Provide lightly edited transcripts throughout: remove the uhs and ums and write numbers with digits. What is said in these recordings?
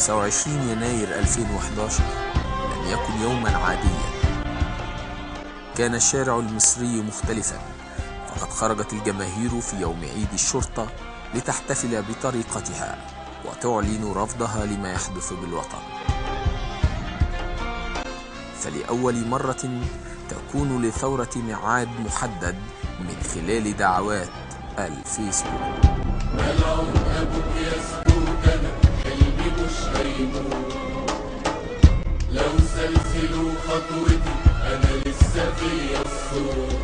25 يناير 2011 لم يكن يوما عاديا. كان الشارع المصري مختلفا، فقد خرجت الجماهير في يوم عيد الشرطة لتحتفل بطريقتها وتعلن رفضها لما يحدث بالوطن. فلأول مرة تكون لثورة ميعاد محدد من خلال دعوات الفيسبوك. ملعون أبوك يا سكوت، أنا قلبي مش هيموت، لو سلسلوا خطوتي أنا لسه فيا الصوت.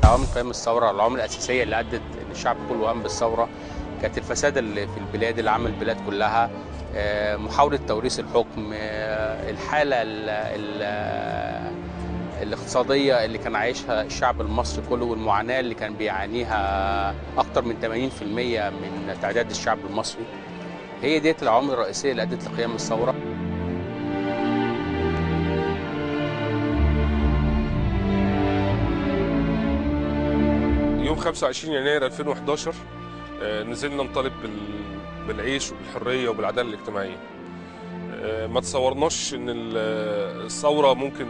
عوامل قيام الثورة، العوامل الأساسية اللي أدت إن الشعب كله قام بالثورة كانت الفساد اللي في البلاد، اللي عمل البلاد كلها، محاولة توريث الحكم، الحالة الاقتصادية اللي كان عايشها الشعب المصري كله، والمعاناة اللي كان بيعانيها أكتر من 80% من تعداد الشعب المصري. هي ديت العوامل الرئيسية اللي أدت لقيام الثورة. يوم 25 يناير 2011 نزلنا نطالب بالعيش وبالحرية وبالعدالة الاجتماعية. ما تصورناش ان الثورة ممكن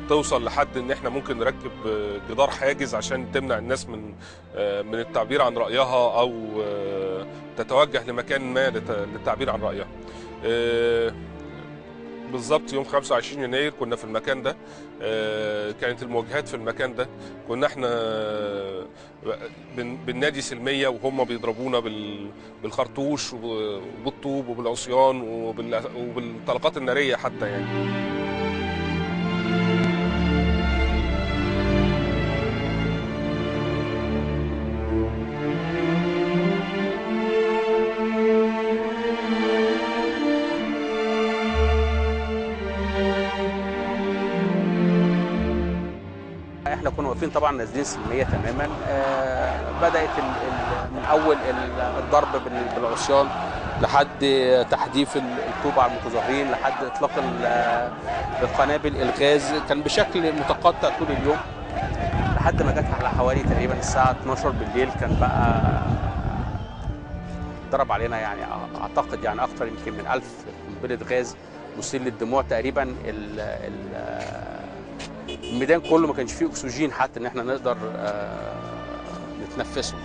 توصل لحد ان احنا ممكن نركب جدار حاجز عشان تمنع الناس من التعبير عن رأيها او تتوجه لمكان ما للتعبير عن رأيها. بالظبط يوم 25 يناير كنا في المكان ده، كانت المواجهات في المكان ده، كنا احنا بالنادي سلمية وهم بيضربونا بالخرطوش وبالطوب وبالعصيان وبالطلقات النارية حتى يعني. احنا كنا واقفين طبعا نازلين سلمية تماما. بدات من اول الضرب بالعصيان لحد تحديف الطوب على المتظاهرين، لحد اطلاق القنابل الغاز، كان بشكل متقطع طول اليوم لحد ما جت على حوالي تقريبا الساعة 12 بالليل. كان بقى ضرب علينا يعني اعتقد يعني اكثر يمكن من 1000 قنبلة غاز مسيل للدموع تقريبا. الميدان كله ما كانش فيه اكسجين حتى ان احنا نقدر نتنفسه.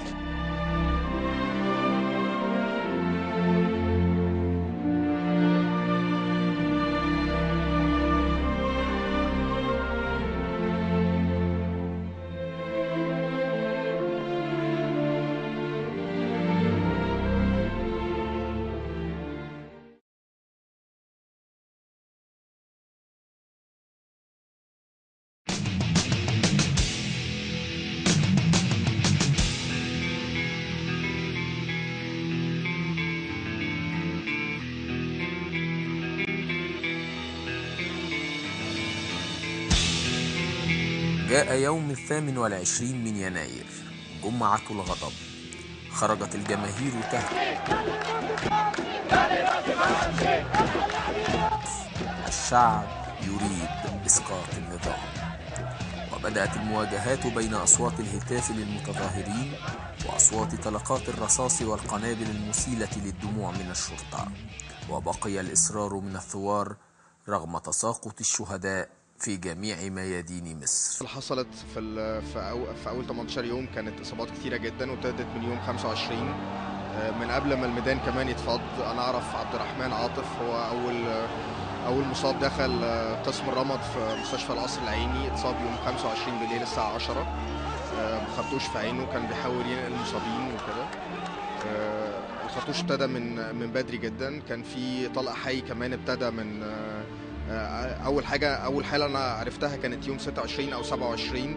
جاء يوم 28 من يناير، جمعة الغضب. خرجت الجماهير تهتف الشعب يريد إسقاط النظام، وبدأت المواجهات بين أصوات الهتاف للمتظاهرين وأصوات طلقات الرصاص والقنابل المسيلة للدموع من الشرطة. وبقي الإصرار من الثوار رغم تساقط الشهداء في جميع ميادين مصر. اللي حصلت في أول 18 يوم كانت إصابات كتيرة جدا، وابتدت من يوم 25 من قبل ما الميدان كمان يتفض. أنا أعرف عبد الرحمن عاطف، هو أول مصاب دخل قسم الرمد في مستشفى القصر العيني، اتصاب يوم 25 بالليل الساعة 10 بخرطوش في عينه، كان بيحاول ينقل المصابين وكده. الخرطوش ابتدى من بدري جدا، كان في طلق حي كمان ابتدى من أول حالة أنا عرفتها كانت يوم 26 أو 27،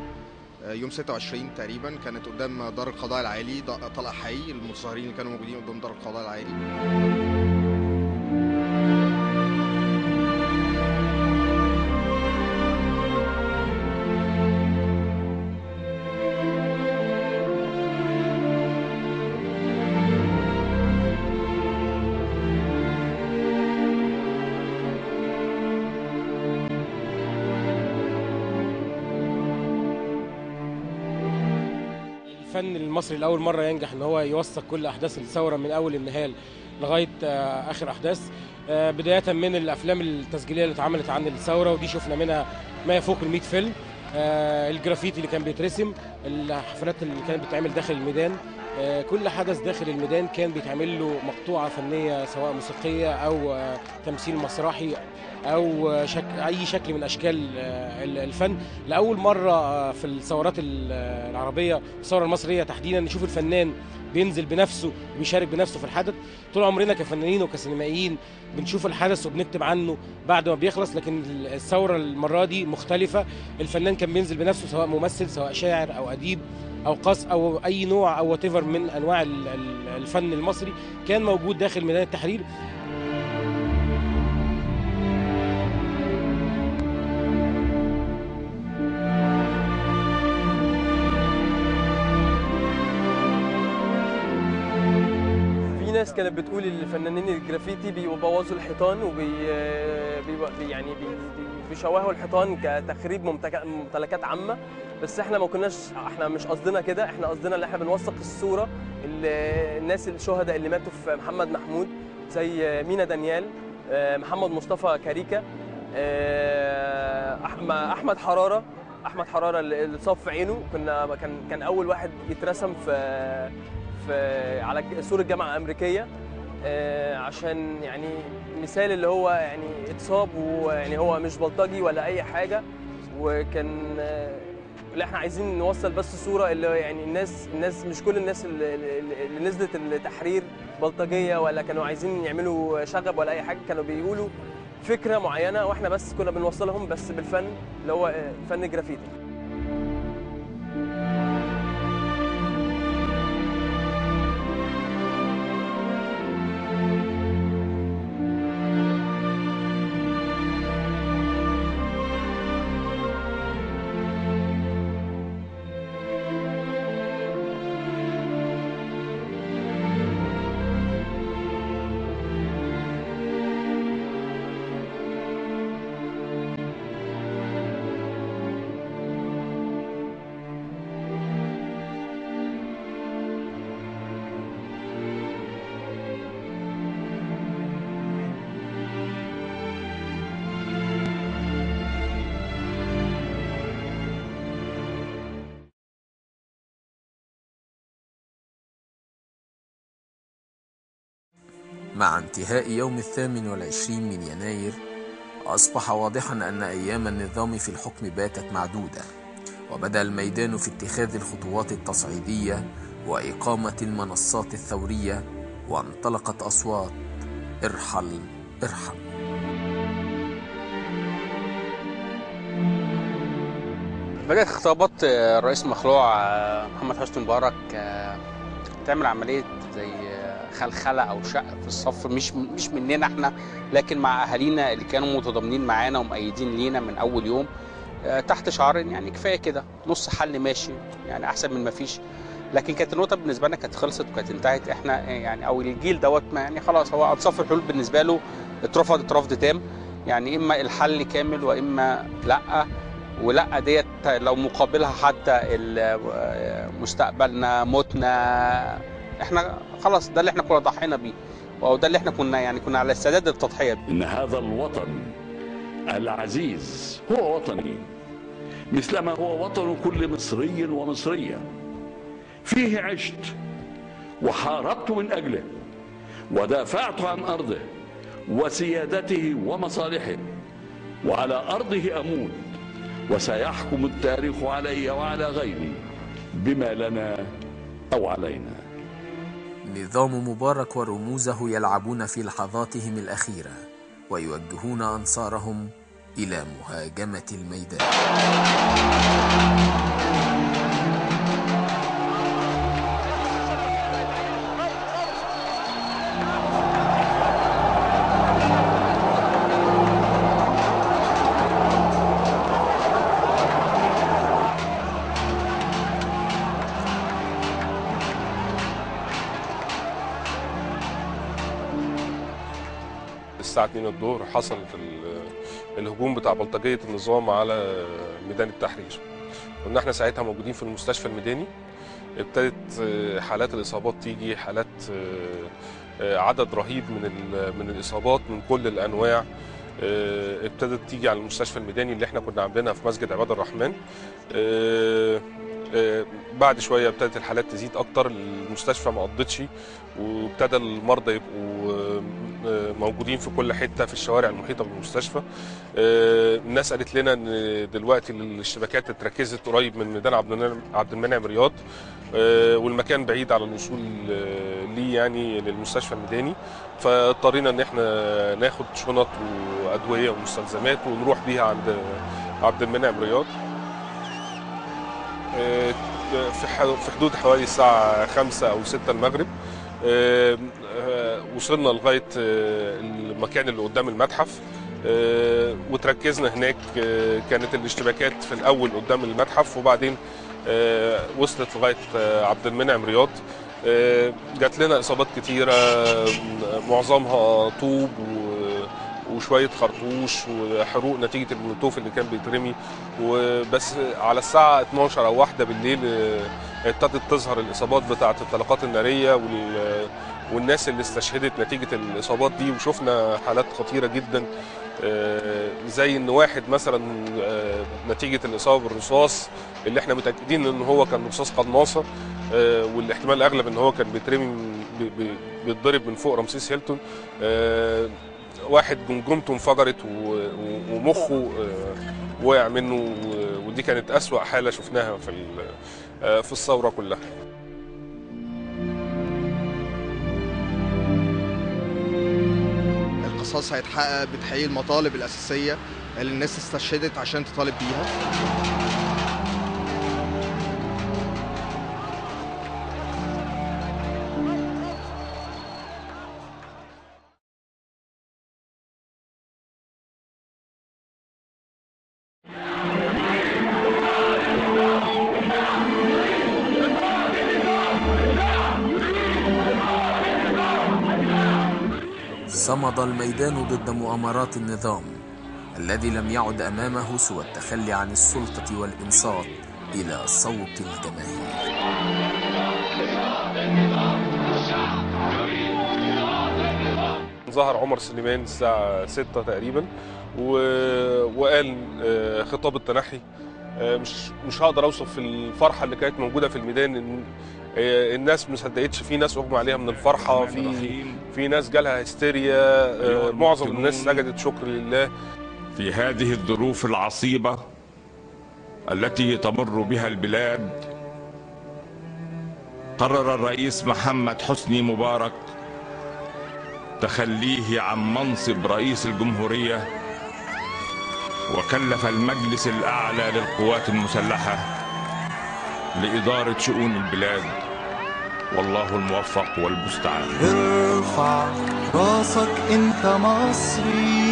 يوم 26 تقريبا، كانت قدام دار القضاء العالي، طلق حي، المتظاهرين اللي كانوا موجودين قدام دار القضاء العالي. الفن المصري لأول مرة ينجح إن هو يوثق كل أحداث الثورة من أول النهاية لغاية اخر احداث، بداية من الافلام التسجيليه اللي اتعملت عن الثورة ودي شفنا منها ما يفوق ال 100 فيلم، الجرافيتي اللي كان بيترسم، الحفلات اللي كانت بتتعمل داخل الميدان، كل حدث داخل الميدان كان بيتعمل له مقطوعة فنية سواء موسيقية او تمثيل مسرحي او اي شكل من اشكال الفن. لاول مرة في الثورات العربية، الثورة المصرية تحديدا، نشوف الفنان بينزل بنفسه وبيشارك بنفسه في الحدث. طول عمرنا كفنانين وكسينمائيين بنشوف الحدث وبنكتب عنه بعد ما بيخلص، لكن الثورة المرة دي مختلفة. الفنان كان بينزل بنفسه، سواء ممثل سواء شاعر او اديب او قص او اي نوع او whatever من انواع الفن المصري، كان موجود داخل ميدان التحرير. في ناس كانت بتقول الفنانين الجرافيتي بيبوظوا الحيطان يعني بيشوهوا الحيطان كتخريب ممتلكات عامة، بس احنا ما كناش، احنا مش قصدنا كده، احنا قصدنا ان احنا بنوثق الصورة اللي الناس الشهداء اللي ماتوا في محمد محمود، زي مينا دانيال، محمد مصطفى كاريكا، احمد حرارة، احمد حرارة اللي اتصاب في عينه، كان اول واحد يترسم في على سور الجامعة الامريكية، عشان يعني مثال اللي هو يعني اتصاب ويعني هو مش بلطجي ولا اي حاجة، وكان اللي احنا عايزين نوصل بس صوره اللي يعني الناس مش كل الناس اللي نزلت التحرير بلطجيه ولا كانوا عايزين يعملوا شغب ولا اي حاجة، كانوا بيقولوا فكرة معينة واحنا بس كنا بنوصلهم بس بالفن اللي هو فن الجرافيتي. مع انتهاء يوم 28 من يناير، أصبح واضحا أن أيام النظام في الحكم باتت معدودة، وبدأ الميدان في اتخاذ الخطوات التصعيدية وإقامة المنصات الثورية، وانطلقت أصوات ارحل ارحل. بدأت خطابات الرئيس المخلوع محمد حسني مبارك تعمل عملية زي خلخله او شق في الصف، مش مننا احنا، لكن مع اهالينا اللي كانوا متضامنين معانا ومؤيدين لينا من اول يوم، تحت شعار يعني كفاية كده، نص حل ماشي يعني احسن من ما فيش. لكن كانت النقطة بالنسبة لنا كانت خلصت وكانت انتهت، احنا يعني او الجيل دوت ما يعني خلاص هو انصاف الحلول بالنسبة له اترفضت رفض تام، يعني اما الحل كامل واما لا، ولا ديت لو مقابلها حتى مستقبلنا موتنا، احنا خلاص ده اللي احنا كنا ضحينا بيه، او ده اللي احنا كنا على استعداد للتضحية بيه. ان هذا الوطن العزيز هو وطني مثلما هو وطن كل مصري ومصريه، فيه عشت وحاربت من اجله ودافعت عن ارضه وسيادته ومصالحه، وعلى ارضه اموت، وسيحكم التاريخ علي وعلى غيري بما لنا او علينا. نظام مبارك ورموزه يلعبون في لحظاتهم الأخيرة ويوجهون أنصارهم إلى مهاجمة الميدان. الساعة 2 الظهر حصلت الهجوم بتاع بلطجية النظام على ميدان التحرير. كنا احنا ساعتها موجودين في المستشفى الميداني. ابتدت حالات الإصابات تيجي، حالات عدد رهيب من الاصابات من كل الانواع. ابتدت تيجي على المستشفى الميداني اللي احنا كنا عاملينها في مسجد عباد الرحمن. بعد شوية ابتدت الحالات تزيد اكتر، المستشفى ما قضتش، وابتدى المرضى يبقوا موجودين في كل حتة في الشوارع المحيطة بالمستشفى. الناس قالت لنا ان دلوقتي الاشتباكات اتركزت قريب من ميدان عبد المنعم رياض، والمكان بعيد على الوصول ليه يعني للمستشفى الميداني، فاضطرينا ان احنا ناخد شنط وادوية ومستلزمات ونروح بيها عند عبد المنعم رياض. في حدود حوالي الساعة 5 أو 6 المغرب وصلنا لغاية المكان اللي قدام المتحف، وتركزنا هناك. كانت الاشتباكات في الأول قدام المتحف، وبعدين وصلت لغاية عبد المنعم رياض. جات لنا إصابات كتيرة، معظمها طوب وشوية خرطوش وحروق نتيجة المولوتوف اللي كان بيترمي. وبس على الساعة 12 أو 1 بالليل ابتدت تظهر الإصابات بتاعة الطلقات النارية والناس اللي استشهدت نتيجة الإصابات دي، وشفنا حالات خطيرة جدا، زي إن واحد مثلا نتيجة الإصابة بالرصاص اللي احنا متأكدين إن هو كان رصاص قناصة، والاحتمال الأغلب إن هو كان بيترمي بيتضرب من فوق رمسيس هيلتون. واحد جمجمته انفجرت ومخه وقع منه، ودي كانت أسوأ حالة شفناها في الثورة كلها. القصاص هيتحقق بتحقيق المطالب الأساسية اللي الناس استشهدت عشان تطالب بيها. صمد الميدان ضد مؤامرات النظام الذي لم يعد أمامه سوى التخلي عن السلطة والإنصات إلى صوت الجماهير. ظهر عمر سليمان الساعة 6 تقريبا وقال خطاب التنحي. مش هقدر أوصف الفرحة اللي كانت موجودة في الميدان. الناس ما صدقتش، في ناس اغمى عليها من الفرحة، في ناس جالها هستيريا، معظم الناس سجدت شكر لله. في هذه الظروف العصيبة التي تمر بها البلاد، قرر الرئيس محمد حسني مبارك تخليه عن منصب رئيس الجمهورية، وكلف المجلس الأعلى للقوات المسلحة لإدارة شؤون البلاد، والله الموفق والمستعان. ارفع راسك انت مصري،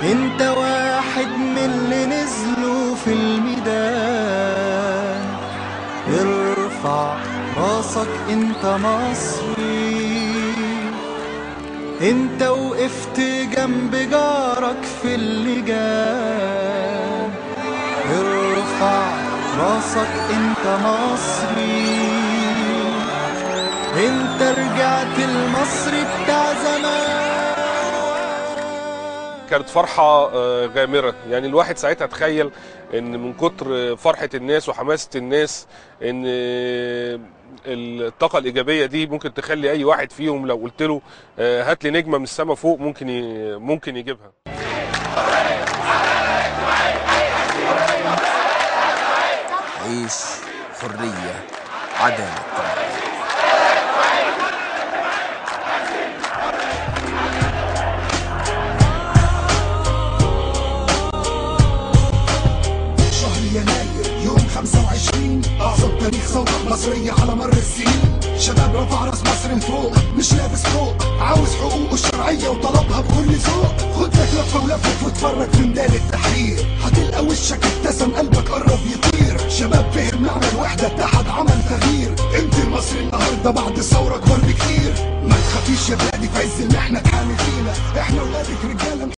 انت واحد من اللي نزلوا في الميدان. ارفع راسك انت مصري، انت وقفت جنب جارك في اللجان. ارفع راسك انت مصري، انت رجعت المصري بتاع زمان. كانت فرحة غامرة، يعني الواحد ساعتها تخيل ان من كتر فرحة الناس وحماسة الناس ان الطاقة الإيجابية دي ممكن تخلي أي واحد فيهم لو قلت له هات لي نجمة من السما فوق ممكن يجيبها. عيش، حرية، عدالة. شهر يناير يوم 25، أعظم تاريخ ثورة مصرية على مر السنين. شباب رفع راس مصر لفوق، مش لابس فوق، عاوز حقوقه الشرعية وطلبها بكل ذوق. خد لك لفة ولفف واتفرج في ميدان التحرير، هتلقى وشك ابتسم قلبك قرب يطير. شباب فهم معنى الوحدة، اتحد عمل تغيير. انت المصري النهارده بعد الثورة اكبر بكتير. ما تخافيش يا بلادي في عز المحنة تحامي فينا، احنا